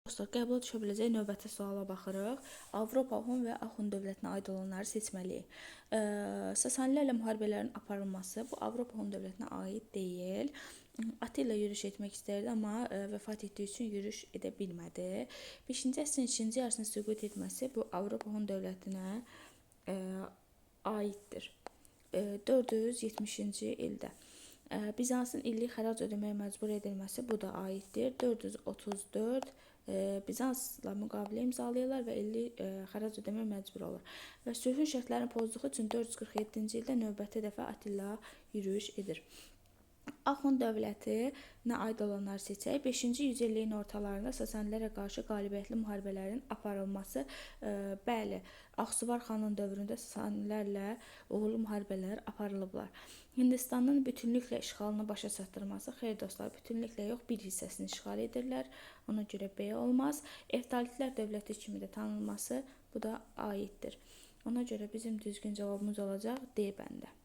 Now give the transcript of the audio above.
Dostlar, qəbula düşə biləcək növbəti suala baxırıq. Avropa Hun və Axun dövlətinə aid olanları seçməliyik. Sasanilərlə müharibələrin aparılması bu Avropa Hun dövlətinə aid deyil. Atilla yürüş etmək istəyirdi, amma vəfat etdiyi üçün yürüş edə bilmədi. 5-ci əsrin ikinci yarısında süqut etməsi bu Avropa Hun dövlətinə aiddir. 470-ci ildə. Bizansın illik xərac ödəməyə məcbur edilməsi bu da aiddir. 434 Bizansla müqavilə imzalayırlar və illik xərac ödəməyə məcbur olur. Və sülhün şərtlərini pozduğu üçün 447-ci ildə növbəti dəfə Atilla yürüyüş edir. Axun dövlətinə aid olanları seçək. 5-ci yüzilliyin ortalarında Sasanilərə qarşı qalibiyyətli müharibələrin aparılması, bəli, Ağsuvar xanın dövründə Sasanilərlə uğurlu müharibələr aparılıblar. Hindistanın bütünlüklə işğalını başa çatdırması, xeyr dostlar, bütünlüklə yox, bir hissəsini işğal edirlər. Ona görə B olmaz. Eftalitlər dövləti kimi də tanınması, bu da aiddir. Ona görə bizim düzgün cavabımız olacaq D bəndi.